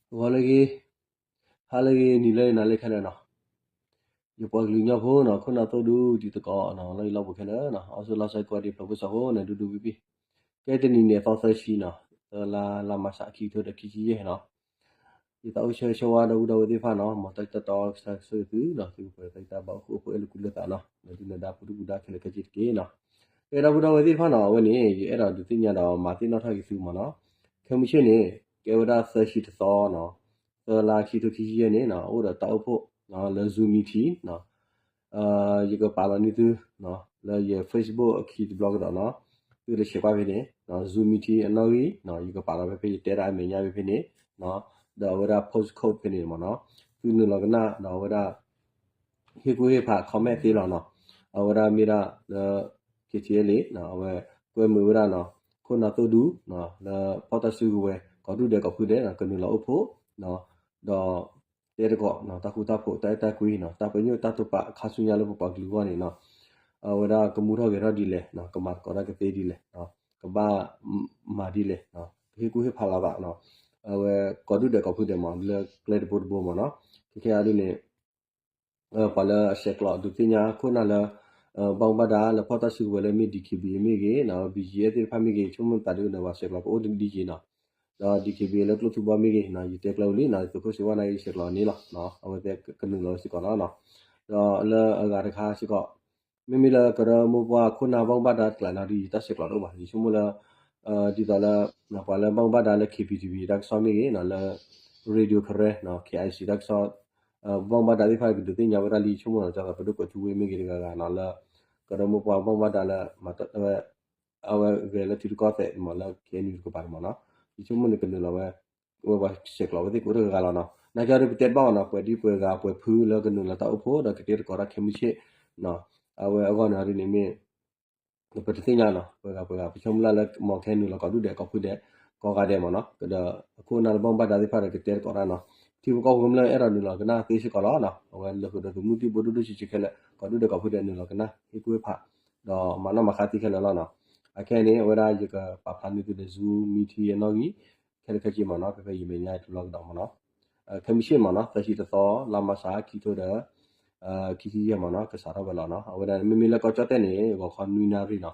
ဂီၤလၢအဂ့ၤ, ဟါလၢအဂ့ၤ, နံၤလၢအဂ့ၤ, နၤလၢအဂ့ၤခဲလၢာ်နီၤ. ယပှၤကလုာ်ကညီဖိနီၤ, ခိၣ်နၢ်သိၣ်ဒူတံၤသကိးနီၤ, လီၢ်ယံၤလီၢ်ဘူးခဲလၢာ်နီၤ, အိၣ်ဆူၣ်လီၤစၢၤကိးဂၤဒဲး ဖျိးဖိစီၤဖိန့ၣ်ဒူဒူပံပံ. ကဲတနံၤန့ၣ် သီသၢဆံနီၤ, သၢလါ လါမၢ်ၡး ခံကထိဒီးခံဆံယဲၢ်နီၤ. ယသးအိၣ်ဆၢဂ့ၤဆၢဝါဒီပုၢ်ဒီဝဲၢ်သ့ၣ်တဖၣ်နီၤ, မ်တၢ်တတီကစၢ်ဆိၣ်ဂ့ၤသုနီၤ, သုကပှဲၤဒီးတၢ်ဘၣ်အိၣ်ဃူအိၣ်ဖိး အဲၣ်လိာ်ကွံလိာ်သးနီၤ, လၢဒုၣ်ဒါပူၤဒုၣ်ပူၤဒါခဲလၢာ်ခဲဆ့တက့ၢ်နီၤ. ကဲဒီပုၢ်ဒီဝဲၢ်သ့ၣ်တဖၣ်နီၤ, အဝဲန့ၣ် ယအဲၣ်ဒိးဒုးသ့ၣ်ညါဒီးမၤသ့ၣ်နီၣ်ထီၣ်က့ၤသုမ့ၢ်နီၤ. ခဲမုၢ်ဆ့ၣ်န့ၣ် ကဲဝဲဒၣ်သၢဆံတသီနီၤ, သၢလါ ခံကထိခံဆံယဲၢ်န့ၣ်နီၤ, အိၣ်ဒီးတၢ်အိၣ်ဖှိၣ်လၢ Zoom meeting နီၤ. ယကပာ်လီၤန့ၢ်သု လၢယ Facebook အခံတဘျီကဒီးနီၤ, သုတဆဲးကွၢ်ဖဲန့ၣ်, Zoom meeting အနီၣ်ဂံၢ်, ယကပာ်လီၤဖဲဖဲ ယတဲဒၣ်အမဲာ်ညါဖဲဖဲန့ၣ်, ဒီးအဝဲဒၣ် postcode ဖဲန့ၣ်မ့ၢ်နီၤ, သုနုာ်လီၤကနၣ်ဒီးအဝဲဒၣ် ဟ့ၣ်ကူၣ်ဟ့ၣ်ဖး comment သ့လီၤနီၤ. အဝဲဒၣ်မ့ၢ်ဒၣ်လၢ KTLA အဝဲကွဲမုာ်ဝဲဒၣ်နီၤ, ခိၣ်နၢ်သိၣ်ဒူ လၢဖီၣ်တၢ်စုကဝဲၤ ကိးဒူၣ်ဒဲးကိးဖုဒဲးနီၤ, ကနုာ်လီၤအိၣ်ဖှိၣ် ဒီးတဲသကိး တၢ်ဃူတၢ်ဖိး တၢ်အဲၣ်တၢ်ကွံနီၤ, တၢ်ပညိၣ်တၢ်တိာ်ပာ်ခါဆူညါလၢပပှၤကလုာ်အဂီၢ်န့ၣ်နီၤ, အဝဲဒၣ်ကမူထီၣ်ဂဲၤထီၣ်ဒ်လဲၣ်, ကမၤသကိးတၢ်ကသ့ဒ်လဲၣ်, ကဘၣ်မၤဒ်လဲၣ်, ကဟ့ၣ်ကူၣ်ဟ့ၣ်ဖးလိာ်သး, အဝဲကိးဒူၣ်ဒဲးကိးဖုဒဲးမ့ၢ် လၢကျဲတဘိတဘိမ့ၢ်နီၤ. ခဲခဲအံၤဒ်န့ၣ် ပှၤလၢအဆဲးကျိးဒုးသ့ၣ်ညါခိၣ်နၢ်လၢ ဘၣ်မူဘၣ်ဒါလၢဖီၣ်တၢ်စုကဝဲၤလၢမ့ၢ် DKBA မ့ၢ်ဂ့ၤ, BGF သ့ၣ်တဖၣ်မ့ၢ်ဂ့ၤ, ဆိကမိၣ်သးဒ်န့ၣ် ပှၤဆဲးကျိးကအိၣ်ဒ်ယံၤနီၤ. ဒီး DKBA လၢကျိၣ်ထူဘီမ့ၢ်ဂ့ၤ, ယတဲကျၢၢ်ဝံၤလံနီၤ, သုးခိၣ်စ့ဝါန့ၣ် ယဆဲးကျိးန့ၢ်လီၤ, အဝဲသ့ၣ်ကနုာ်လီၤစ့ၢ်ကီးလီၤ. ဒီးလၢအဂၤတခါစ့ၢ်ကီး မ့မ့ၢ်လၢကရၢမိၢ်ပှၢ်ခိၣ်နၢ်ဘၣ်မူဘၣ်ဒါတကျးနီၤဒီး ယတၢ်ဆဲးကျိးတအိၣ်ဘၣ်, ယဆိကမိၣ်လၢ ဒ်သိးလၢ ပှၤလၢဘၣ်မူဘၣ်ဒါလၢ KBTV တၢ်ကစီၣ်မ့ၢ်ဂ့ၤ, လၢ Radio Karen, KIC တၢ်ကစီၣ်, ဘၣ်မူဘၣ်ဒါသ့ၣ်တဖၣ်ကဒုးသ့ၣ်ညါဝဲဒၣ်လံ ယဆိကမိၣ်နီၤ, ဒ်သိးပဒိၣ်ကွဲးထူဝ့မ့ၢ်ဂ့ၤတဂၤဂၤနီၤ, လၢ ကရၢမိၢ်ပှၢ်ဘၣ်မူဘၣ်ဒါလၢ အဝဲဂဲၤလၢထံရူၢ်ကီၢ်သဲးမ့ၢ်လၢ KNU တကပၤန့ၣ်မ့ၢ်နီၤ, ယဆိကမိၣ်န့ၣ်ကနုာ်လီၤဝဲ ဝဲပှၤဆဲးကျိးဝဲသ့ၣ်ကအိၣ်တဂၤဂၤလီၤနီၤ. နာ်က့ဒီးပတဲတဘၣ်ဘၣ်နီၤ, ပှဲၤဒ်ပှဲၤဂၤပှဲၤဖုလၢကနုာ်လီၤတၢ်အိၣ်ဖှိၣ်ဒီးကတဲသကိးတၢ်ခဲမုၢ်ဆ့ၣ် အဝဲအဂီၢ်န့ၣ်ဒ်န့ၣ်မ့ၢ် ပတသ့ၣ်ညါနီၤ, ပှဲၤဂၤပှဲၤဂၤ ပဆိကမိၣ်လၢလၢ မ်ခဲနုာ်လီၤကိးဒူၣ်ဒဲးကိးဖုဒဲး ကိးဂၤဒဲးမ့ၢ်နီၤ, ကဒီးအခိၣ်အနၢ်လၢဘၣ်မူဘၣ်ဒါသ့ၣ်တဖၣ်ဒီးကတဲသကိးတၢ်နီၤ, ထံဖိကီၢ်ဖိကမျၢၢ်အဲၣ်ဒိးနုာ်လီၤကနၣ်သ့စ့ၢ်ကီးလီၤနီၤ, အဝဲလၢဃုာ်ဒီးသုးမုၢ်သံၣ်ဘိဒိၣ်ဒိၣ်ဆံးဆံးခဲလၢာ် ကိးဒူၣ်ဒဲးကိးဖုဒဲးနုာ်လီၤကနၣ် ဟ့ၣ်ကူၣ်ဟ့ၣ်ဖး ဒီးမၤနီၣ်မၤဃါသ့ခဲလၢာ်လီၤနီၤ. အခဲအံၤန့ၣ် အဝဲဒၣ်ယကပာ်ဖျါန့ၢ်သုဒီး Zoom meeting အနီၣ်ဂံၢ် ခဲလၢာ်ခဲဆ့မ့ၢ်နီၤ, ဖဲဖဲယမဲာ်ညါတဘျီကဒီးမ့ၢ်နီၤ, ခဲမုၢ်ဆ့ၣ်မ့ၢ်နီၤ, သၢဆံတသီ လါမၢ်ၡး ခံကထိဒီး ခံဆံယဲၢ်မ့ၢ်နီၤ, ကစးထီၣ်ဝဲလီၤနီၤ. အဝဲဒၣ်မ့မ့ၢ်လၢကီၢ်ကၠီၣ်တဲၣ်န့ၣ် ဂီၤခီနွံနၣ်ရံၣ်နီၤ,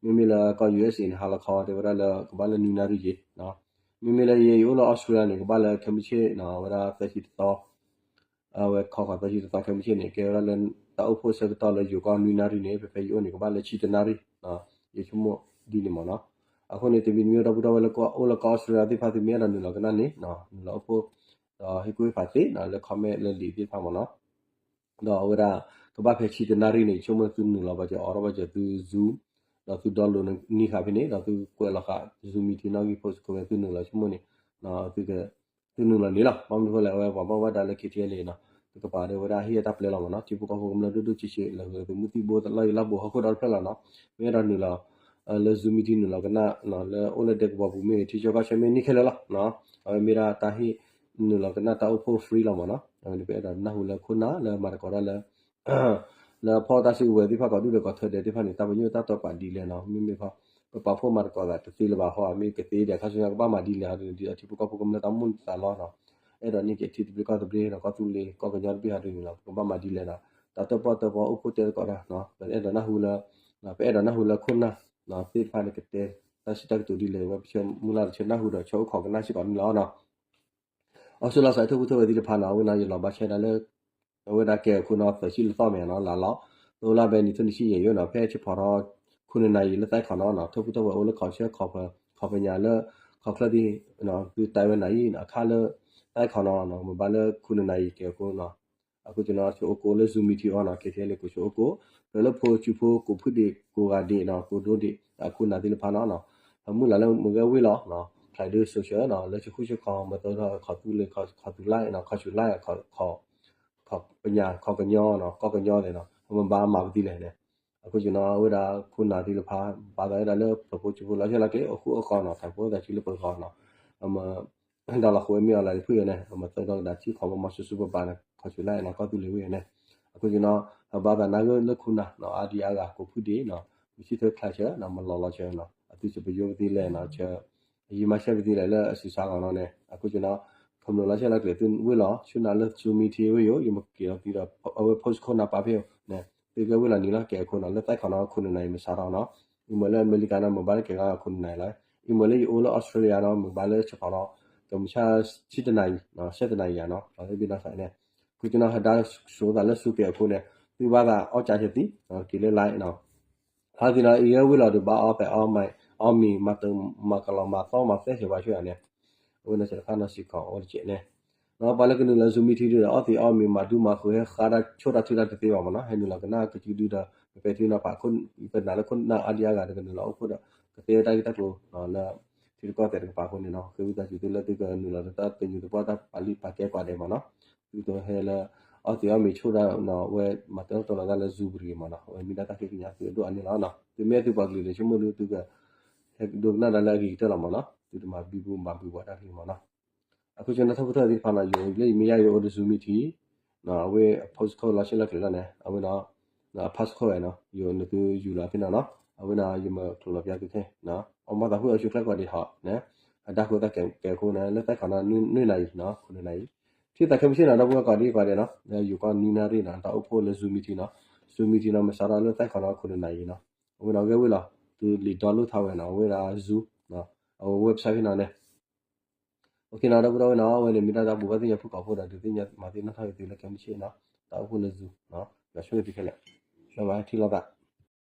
မ့မ့ၢ်လၢကီၢ် ယူၢ်အ့းအ့းန့ၣ် ဟါလီၤခီ တဲဝဲဒၣ်လၢကဘၣ်လၢနွံနၣ်ရံၣ်ယဲၢ်နီၤ, မ့မ့ၢ်လၢယဲယအိၣ်လၢ Australia န့ၣ် ကဘၣ်လၢခဲမုၢ်ဆ့ၣ်နီၤ, အဝဲဒၣ်သၢဆံတသီ အဝဲခီခီသၢဆံတသီခဲမုၢ်ဆ့ၣ်န့ၣ် ကဲဝဲဒၣ်လၢ တၢ်အိၣ်ဖှိၣ်ဆၢကတီၢ်လၢယိၤကီၢ်နွံနၣ်ရံၣ်န့ၣ် ဖဲဖဲယအိၣ်န့ၣ် ကဘၣ်လၢဆံတနၣ်ရံၣ်, ယဆိကမိၣ်ဒ်န့ၣ်မ့ၢ်နီၤ. အဃိန့ၣ် တမံၤတမံၤဒီပုၢ်ဒီဝဲၢ်လၢအိၣ်လၢကီၢ်အီစထြ့လယါသ့ၣ်တဖၣ် သုမ့ၢ်အဲၣ်ဒိးနုာ်လီၤကနၣ်န့ၣ် နုာ်လီၤအိၣ်ဖှိၣ် ဒီးဟ့ၣ်ကူၣ်ဟ့ၣ်ဖးသ့နီၤ လၢ comment လၢလံာ်သ့ၣ်တဖၣ်မ့ၢ်နီၤ. ဒီးအဝဲဒၣ် ကဘၣ်ဖဲဆံတနၣ်ရံၣ်န့ၣ် ယဆိကမိၣ်သုနုာ်လီၤဘၣ်စၢၤ အီၣ်ထီၣ်ဘၣ်စၢၤသု Zoom ဒီးသု download န့ၢ်ဃာ်ဖဲန့ၣ် ဒီးသုကွဲးလီၤဃာ် Zoom meeting နီၣ်ဂံၢ်ဖိ comment သုနုာ်လီၤ ယဆိကမိၣ်န့ၣ် သု သုနုာ်လီၤန့ၣ်လီၤ. ဘၣ်မနုၤဃိလဲၣ် အဝဲပှၤဘၣ်မူဘၣ်ဒါလၢ ခံထံၣ်လံနီၤ တကပၤဒီးဝဲဒၣ်ဟ့ၣ်အတၢ်ပျဲလီၤမ့ၢ်နီၤ. ထံဖိကီၢ်ဖိကမျၢၢ်ဒိၣ်ဒိၣ်ဆံးဆံး လၢသုးမုၢ်သံၣ်ဘိလီၢ်ယံၤလီၢ်ဘူးဟီၣ်ခိၣ်ဒီဖျၢၣ်လီၤနီၤ. မ့ၢ်အဲၣ်ဒိးနုာ်လီၤ လၢ Zoom meeting နုာ်လီၤကနၣ် လၢအိၣ်လၢဒဲကဝီၤပူၤမ့ၢ်ဂ့ၤ ထံဆၢကီၢ်ဆၢမ့ၢ်န့ၢ်ခဲလၢာ်လီၤ. အဝဲမ့ၢ်ဒၣ်တၢ်ဟ့ၣ်နုာ်လီၤကနၣ်တၢ်အိၣ်ဖှိၣ် free လီၤမ့ၢ်နီၤ. အဝဲန့ၣ် ပအဲၣ်ဒိးနၢ်ဟူလၢခိၣ်နၢ်လၢမၤသကိးတၢ်လၢ လၢဖီၣ်တၢ်စုကဝဲၤသ့ၣ်တဖၣ် ကိးဒူၣ်ဒီးကိးထၢဒဲးသ့ၣ်တဖၣ်န့ၣ် တၢ်ပညိၣ်တၢ်တိာ်ပာ်ဒ်လဲၣ်နီၤ. မ့မ့ၢ်ခီ ပပာ်ဖှိၣ်မၤသကိးသးတသ့လၢၤဘၣ်ဃီ မ့ၢ်ကသ့ဒီး ခါဆူညါကဘၣ်မၤဒ်လဲၣ်ဟီဒ်န့ၣ် ဒ်သိးထံဖိကီၢ်ဖိကမျၢၢ်တၢ်မူသးလီၤနီၤ. အဲၣ်ဒိးန့ၢ်က့ၤထံသဘျ့ကီၢ်သဘျ့နီၤ ကီၢ်သူလ့ၤကီၢ်ကညီတဘ့ၣ်ဟီဒ်န့ၣ်နီၤ ပကဘၣ်မၤဒ်လဲၣ်နီၤ. တၢ်တၢၣ်ပီၣ်တၢၣ်ပီအိၣ်ဖှိၣ်တဲသကိးတၢ်နီၤ ပအဲၣ်ဒိးနၢ်ဟူလၢ ပအဲၣ်ဒိးနၢ်ဟူလၢခိၣ်နၢ်သ့ၣ်တဖၣ်န့ၣ် ကတဲတၢ်စံးတၢ်ကတိၤဒ်လဲၣ်ဝဲ ပဆၢမုၢ်လၢ်တဆၢနၢ်ဟူဒီးဆၢအိၣ်ခိးကနၣ်စ့ၢ်ကီးန့ၣ်လီၤနီၤ. အီစထြ့လယါစးထီၣ်ပူထီၣ်ဝဲသ့ၣ်တဖၣ်နီၤ အဝဲန့ၣ်ယလီၤဘၣ်ဆၢဒၣ်လၢ အဝဲဒၣ်ကဲအခိၣ်နီၤ သၢဆံလၢသီမဲာ်နီၤ လါလီၤ သိလါဘဲနံၤ ထီၣ်နံၣ်ဆံယဲၢ်ယိနီၤ ဖဲဆၢဖီၣ်ထီၣ် ခိၣ်နၢ်နၢ်ယံၤလၢသးခီနီၤ ထီၣ်ပူထီၣ်ဝဲအိၣ်လၢခီၣ်ဆၢခီၣ်ပညါလၢ ခီၣ်ချၢသ့ၣ် သုတၢ်ဝဲနၢ်ယံၤအခါလၢ သးခီနီၤ မ့ၢ်ဘၣ်လၢခိၣ်နၢ်နၢ်ယံၤကဲအခိၣ်နီၤ အဃိကနီၤ ဆိအိၣ်ကိးလၢ Zoom meeting အီၤနီၤ ခဲထဲလဲၣ်ကိးဆိအိၣ်ကိး လၢလၢဖိစုဖိကိးဖုဒ့ၣ်ကိးဂၤဒဲးနီၤ ကိးဒိဒ့ၣ် အခိၣ်နၢ်သ့ၣ်တဖၣ်နီၤ မုၢ်လၢ်လၢမုၢ်ဂဲၤဝ့ၢ်လီၤ ခါဒုး social နီၤ လၢဆူဃုာ်ဆူဃီ မ့ၢ်သိထီၣ်ခီၣ်သူလ့ၤ ခီၣ်သူလါ ခီၣ်ဆူလါ ခီၣ်ပညါ ခီၣ်ကညီနီၤ ကီၢ်ကညီသ့ၣ်နီၤ မ့ၢ်ဘၣ်မၤပသံလဲၣ်န့ၣ် အဃိကနီၤ အဝဲဒၣ်ခိၣ်နၢ်သ့ၣ်တဖၣ် ဘၣ်သးဝဲဒၣ်လၢဖျၢၣ်ဖိစုဖိလီၤဆဲးလီၤကျဲ အဃိအဃီနီၤ ထးဖိသးဆံလၢပဂီၢ်နီၤ မ့ၢ်ဒီးလီၤဃိဝဲမ့ၢ်အီၤလၢဖုၣ်န့ၣ် မ့ၢ်သိထီၣ်ကဒါထံခီၣ်မ့ၢ်မၤဆူၣ်ဆူၣ်ပၤပၤန့ၣ် ခီၣ်ဆူလါနီၤ ကီၢ်သူလ့ၤဝ့ၢ်န့ၣ် အဃိကနီၤ အဘၣ်သးနၢ်ဂ့ၢ်လၢခိၣ်နၢ်နီၤ အါဒံအါဂၤကိးဖုဒ့ၣ်နီၤ မုၢ်ဆံၣ်ထၢၣ်ချါဆၢနီၤ မၤလီၤလီၤဆၢနီၤ အသုစပယိပသ့လဲၣ်နီၤ ဆၢ အယံၤမၤရှဲပသ့လဲၣ်လၢအစုဆါဂီၤနီၤန့ၣ် အဃိကနီၤ ခီဖျိလီၤဆဲးလီၤကျဲၤသုဝ့ၢ်လီၤ ဆူနၤလၢ Zoom meeting ဝ့ၢ်ယိၤ ယမ့ၢ်က့ၤလီၤသံဒီး အဝဲ postcode နၤပာ်ဖဲအံၤန့ၣ် သုကဲဝ့ၢ်လီၤနံၤလီၤ ကဲအခိၣ်နီၤ လၢသဲခီနီၤခိၣ်နူာ်နၤအံၤမ့ၢ်စးထီၣ်နီၤ အံၤမ့ၢ်လၢအမဲရကၤနီၤ မ့ၢ်ဘၣ်လၢကဲဂၤခိၣ်နူာ်နၤအံၤလီၤ အံၤမ့ၢ်လၢယအိၣ်လၢ Australia နီၤ မ့ၢ်ဘၣ်လၢဆခီနီၤ ကမုၢ်ဆၣ်ဆံတနၤအံၤ ဆဲးတနၤအံၤယၤနီၤ လီၤလၢဘ့ၣ်နီၤစးန့ၣ် ဃုကနီၤဟဒါစိသးလၢစူကဲအခိၣ်န့ၣ် သုဘၣ်သးအီၣ်ကၠးယသံ က့ၤလၢ line နီၤ ဟါသံနီၤ အံၤဂဲဝ့ၢ်လီၤဒုးဘၣ်အီၣ်ပဲအီၣ်မ့ၤ မၤတမၤကလီၤမၤသီမၤသဲစဲးဝါဆူယၤန့ၣ် အဝဲန့ၣ်စဲးတခါနီၤစ့ၢ်ကီးအိၣ်တကဲးန့ၣ် ဒီးပှၤလၢကနုာ်လီၤ Zoom meeting ဒုဒီး အီၣ်သံးအီၣ်မ့ၤ မၤဒူမၤဃုာ် ဟဲဃါတၢ်ဆိၣ်တၢ်ထုတၢ်တသ့ဘၣ်မ့ၢ်နီၤ ဟဲနုာ်လီၤကနၣ်ကစုဒုဒီး ပပဲာ်ထံနီၤဖး ပနာ်လၢခိၣ်နၢ်အါဒံအါဂၤဒီး ကနုာ်လီၤအိၣ်ဖှိၣ်ဒီး ကသ့ဝဲတၢ်ဂ့ၢ်တၢ်ကျိၤလၢ ထံတကီၢ်သဲးတကပၤအဃိန့ၣ်နီၤ ဃ့ဝံသးစူၤသုလၢသုကနုာ်လီၤဒီးတၢ်သညူးသပှၢ်တၢ်ပာ်လုၢ်ပာ်ကဲကွၢ်ဒဲးမ့ၢ်နီၤ သုတဟဲလၢ အီၣ်သံးအီၣ်မ့ၤဆိၣ်တၢ်နီၤ အဝဲမၤတၢ်လီၤတၢ်လီၤသးလၢ Zoom ပူၤတဂ့ၤမ့ၢ်နီၤ အဝဲမ့ၢ်ဒၣ်တၢ်ဃ့ကညးသုအဒိၣ်အါန့ၢ်လီၤနီၤ သုမ့ၢ်သုပှၤကလုာ်န့ၣ် ဆိကမိၣ်ဒုသုက ဟဲဒိကနၣ်ဒၣ်လၢအဂ့ၤကတၢၢ်လီၤမ့ၢ်နီၤ သုတမၤဘံဘူမၤဘုပှၤတၢ်ဂ့ၤမ့ၢ်နီၤ အဃိဆူနၢ်ထီၣ်ဖိထီၣ်သ့ၣ်တဖၣ်နီၤ ယိၤလၢယမ့ၢ်ယါယိၤအိၣ်ဒီး Zoom meeting အဝဲအ postcode လီၤဆဲးလီၤကျဲၤလီၤန့ၣ် အဝဲနီၤ အ passcode ဝဲနီၤ ယိၤနသုယူၤလီၤဖဲနီၤနီၤ အဝဲနီၤ ယမၤကျိၤလီၤပျါသုခဲ အမၤသးဖှံအီၤဆူကျဲကွၢ်ဒံးဟီၣ်န့ၣ် အဒါဃိသးကဲးအခိၣ်န့ၣ် လၢသဲခီနီၤ နွံနၤအံၤနီၤ ခိၣ်နူာ်နၤအံၤ ထံၣ်သးခဲမုၢ်ဆ့ၣ်နီၤ ဒီပုၢ်ဝဲၢ်ကိးဒံးကိးဒဲးနီၤ လၢယိၤကီၢ်နွံနၣ်ရံၣ်နီၤ တၢ်အိၣ်ဖှိၣ်လၢ Zoom meeting နီၤ Zoom meeting နီၤ မ့ၢ်စးထီၣ်လၢသဲခီနီၤ ခိၣ်နူာ်နၤအံၤနီၤ အဝဲနီၤဂဲဝ့ၢ်လီၤ သုလံာ် download ထီၣ်ဝဲနီၤ အဝဲဒၣ် Zoom အဝဲ website ဖဲနီၤန့ၣ် OK နီၤ ဒီပုၢ်ဒီဝဲၢ်နီၤ အဝဲန့ၣ်မ့ၢ်ဒၣ်တၢ်ဘိးဘၣ်သ့ၣ်ညါဖုၣ်ကိာ်ဖိဒီး ဒုးသ့ၣ်ညါမၤသ့ၣ်နီၣ်ထီၣ်က့ၤသုလၢခဲမုၢ်ဆ့ၣ်နီၤ တၢ်အိၣ်ဖှိၣ်လၢ Zoom နီၤ ယွၤဆိၣ်ဂ့ၤသုခဲလၢာ် ဘၣ်ဘၣ် ထံၣ်လိာ်သး